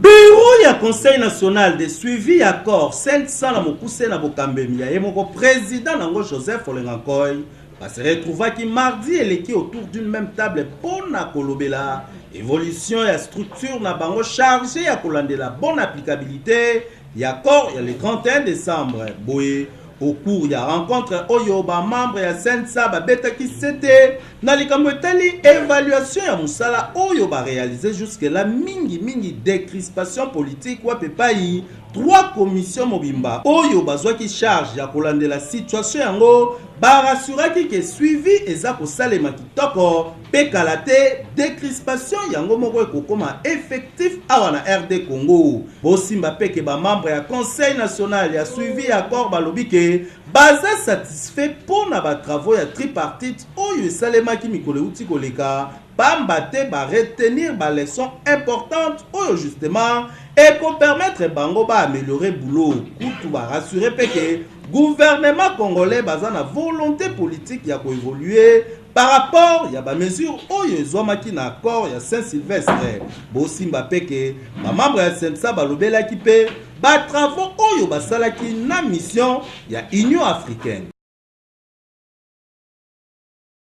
Bureau ya Conseil national de suivi ya accord CNSA na mokuse na bokambemi ya ye moko president nango Joseph Olengankoy ba se retrouvaki mardi eleki autour d'une même table mpo na kolobela evolution ya structure na bango chargée ya kolandela bonne applicabilité ya accord ya le 31 décembre. Boye, au cours ya rencontre oyo, ba membre ya CNSA babetaki sete na likambo etali évaluation ya mosala oyo baréalise jusque là, mingimingi décrispation politique, wapi epai trois commission mobimba oyo bazwaki charge ya kolandela situation yango barassuraki ke suivi eza kosalema kitoko mpe kala te décrispation yango moko ekokoma effectif awa na RD Congo. Bosimba mpe ke bamembre ya Conseil national ya suivi ya accord balobi ke baza satisfait mpo na batravaux ya tripartite oyo esalemaki mikolo euti koleka, pamba te baretenir baleçon importante oyo justement ekopermettre bango baaméliorer boulot. Kutu barassure mpe ke gouvernement congolais baza na volonté politique ya koévoluer par rapport ya bamesure oyo ezwamaki na accord ya Saint-Sylvestre. Bosimba mpe ke bamembre ya CNSA balobelaki mpe batravaux oyo basalaki na mission ya Union africaine.